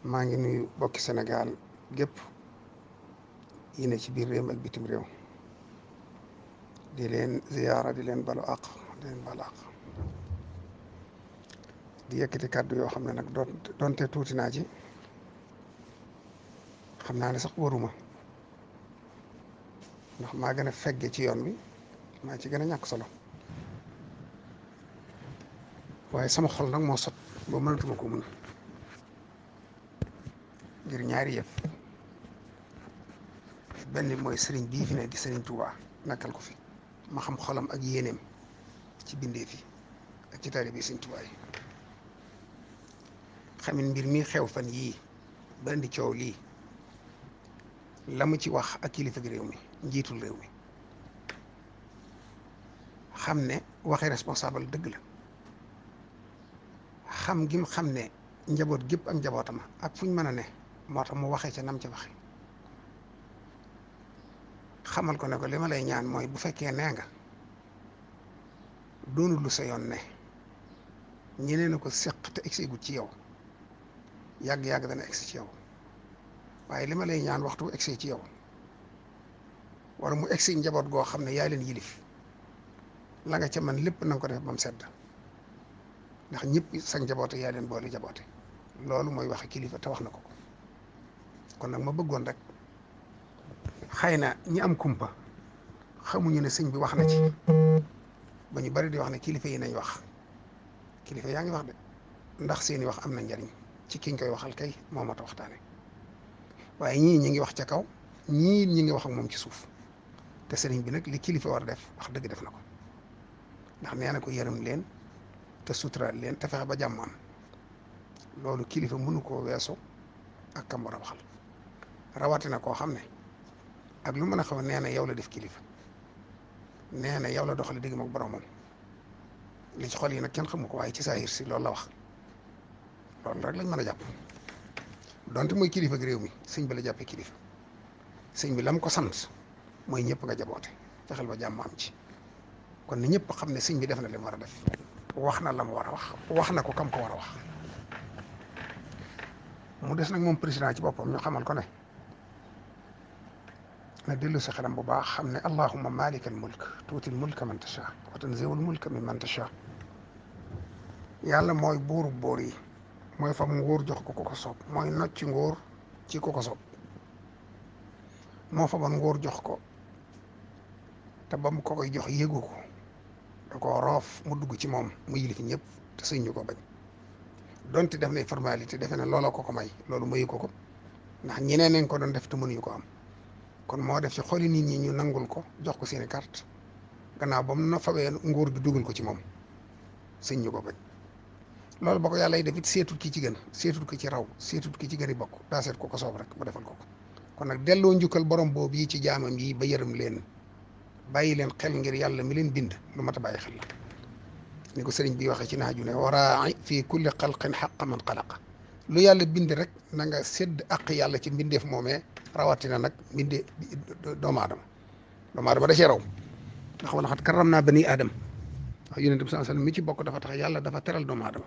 maa ngi nuyu bokki Sénégal gépp yi ne ci biir réew mi ak bitim réew di leen ziyaara di leen balu àq di leen balu àq di yëkkati kàddu yoo xam ne nag doonte tuuti naa ci xam naa ne sax waruma ndax maa gën a fegge ci yoon wi maa ci gën a ñàkk solo waaye sama xol nag moo sot ba mënatuma ko muñ ngir ñaari yëf benn mooy sëriñ bii fi ne di sëriñ Touba nekkal ko fi ma xam xolam ak yéeneem ci bindee fi ak ci taalibe bi sëriñ Touba yi xamin mbir mi xew fan yii ba indi coow lii la mu ci wax ak kilifa gi réew mi njiitul réew mi xam ne waxi responsable dëgg la xam gim xam ne njaboot gépp ak njabootam ak fu ñu mën a ne moo tax mu waxee ca nam ca waxe xamal ko ne ko li ma lay ñaan mooy bu fekkee nee nga doonul lu sa yoon ne ñeneen a ko séq te egsi gut ci yow yàgg-yàgg dana egsi ci yow waaye li ma lay ñaan waxtu bu egsi ci yow wala mu egsi njaboot goo xam ne yaa leen yilif la nga ca man lépp na nga ko def ba mu sedd ndax ñëpp sa njaboote yaa leen boole jaboote loolu mooy waxe kilifa te wax na ko kon nag ma bëggoon rek xëy na ñi am kumpa xamuñu ne sëñ bi wax na ci ba ñu bari di wax ne kilifa yi nañ wax kilifa yaa ngi wax de ndax seeni wax am na njariñ ci kiñ koy waxal kay moo mat a waxtaane waaye ñii ñi ngi wax ca kaw ñii ñi ngi wax ak moom ci suuf te sëriñ bi nag li kilifa war a def wax dëgg def na ko ndax nee na ko yërëm leen te suturaal leen te fexe ba jàmm am loolu kilifa mënu koo weesu ak kam war a waxal rawatina koo xam ne ak lu mën a xaw nee na yow la def kilifa nee na yow la doxale digg ak boromam li ci xol yi nag kenn xamu ko waaye ci saahir si loolu la wax loolu rek lañ mën a jàpp donte mooy kilifa gi réew mi sëñ bi la jàppee kilifa sëñ bi la mu ko sant mooy ñëpp nga jaboote fexeel ba jàmm am ci kon ni ñëpp xam ne sëñ bi def na li mu war a def wax na la mu war a wax na ko kam ko war a wax mu des nag moom président ci boppam ñu xamal ko ne na dellu si xelam bu baax xam ne allahumma malikal mulk tuutil mulka man tasha wa tanziul mulka min man tasha yàlla mooy buuru buur yi mooy fam nguur jox ko ko soob mooy nocci nguur ci ko soob moo faban nguur jox ko te ba mu ko koy jox yéegu ko da ko roof mu dugg ci moom mu yilif ñëpp te sëñ ñu ko bañ donte def nay formalité defe ne looloo ko may loolu mayu ko ndax ñeneen nañ ko doon def te mënuñu ko am kon moo def ci xoli nit ñi ñu nangul ko jox ko seeni carte gannaaw ba mu na fabee nguur gi dugal ko ci moom sëñ ñu ko bañ loolu ba ko yàlla def it seetut ki ci gën seetut ki ci raw seetut ki ci gën i bokk daa seet ko soob rek mu defal ko kon nag delloo njukkal borom boobu yi ci jaamam yi ba yërëm leen bàyyi leen xel ngir yàlla mi leen bind lu mat a bàyyi xel la ni ko sëriñ bi waxee ci naaju ne waraa fii kulli xalqin xaqa man xalaqa lu yàlla bind rek na nga sédd àq yàlla ci mbindeef moomee rawatina nag mbindee doomu aadama da cee raw ndax wala xat karam naa bani aadama wax yonent bi sallallahu alayhi wasallam mi ci bokk dafa tax yàlla dafa teral doomu aadama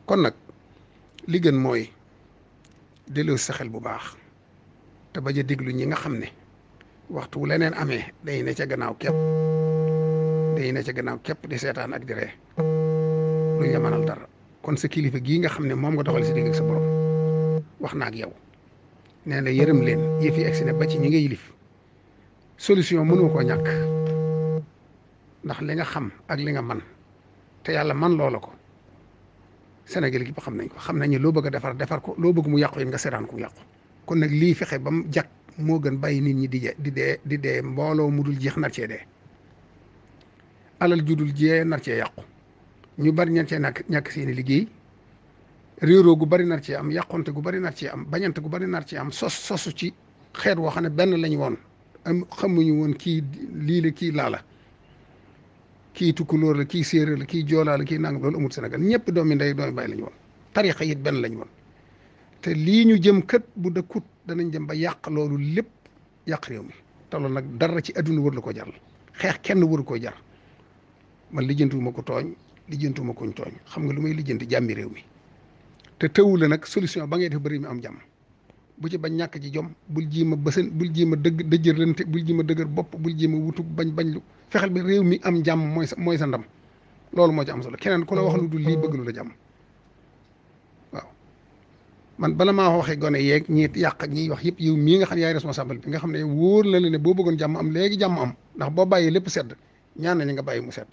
kon nag li gën mooy delloo sa xel bu baax te bañ a déglu ñi nga xam ne waxtu wu leneen amee day ne ca gannaaw képp di seetaan ak di ree duñ la mënal dara kon sa kilifa gii nga xam ne moom nga doxal si digg ak sa borom wax na ak yow nee na yërëm leen yëf yi egsi ne ba ci ñi nga yilif solution mënoo koo ñàkk ndax li nga xam ak li nga man te yàlla man loola ko Sénégal gi xam nañ ko xam nañ ne loo bëgg a defar ko loo bëgg mu yàqu yi nga seetaan ko mu yàqu kon nag lii fexe ba mu jag moo gën bàyyi nit ñi di dee mbooloo mu dul jeex nar cee dee alal ju dul jee nar cee yàqu ñu bari ñan cee ñàkk seeni liggéey réeroo gu bari nar cee am yàqonte gu bari nar cee am bañante gu bari nar cee am sosu ci xeet woo xam ne benn lañ woon am xamuñu woon kii lii la kii laa la kii tukkulóor la kii séeréer la kii joolaa la kii nangam loolu amul Sénégal ñëpp doomi ndey doomi bàyyi lañ woon tarixa it benn lañ woon te lii ñu jëm kët bu dëkkut danañ jëm ba yàq loolu lépp yàq réew mi te loolu nag dara ci adduna wër la ko jaral xeex kenn waru koo jar man lijjantuwuma ko tooñ lijjantuwuma koñ tooñ xam nga lu may lijjanti jàmmi réew mi te tëwu la nag solution ba ngay def bëri mi am jàmm bu ci bañ ñàkk ci jom bul jiima bësën bul jiima dëjërlante bul jiima dëgër bopp bul jiima wutu bañ lu fexeel bi réew mi am jàmm mooy sa ndam loolu moo ci am solo keneen ku la wax lu dul lii bëgg lu la jàmm waaw man bala maa waxee gone yeeg ñi yàq ak ñiy wax yëpp yow mii nga xam ne yaay responsable bi nga xam ne wóor na la ne boo bëggoon jàmm am léegi jàmm am ndax boo bàyyee lépp sedd ñaan nañu nga bàyyi mu sedd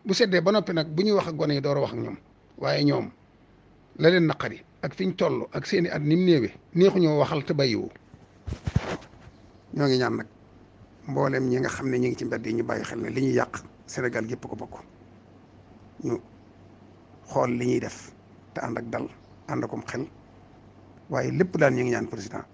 bu seddee ba noppi nag bu ñuy wax ak gone yi door a wax ak ñoom waaye ñoom la leen naqari ak fi ñu toll ak seeni at ni mu néewee neexuñoo waxal te bàyyiwoo ñoo ngi ñaan nag mboolem ñi nga xam ne ñu ngi ci mbedd yi ñu bàyyi xel ne li ñuy yàq Sénégal gépp ko bokk ñu xool li ñuy def te ànd ak dal ànd akom xel waaye lépp daal ñu ngi ñaan président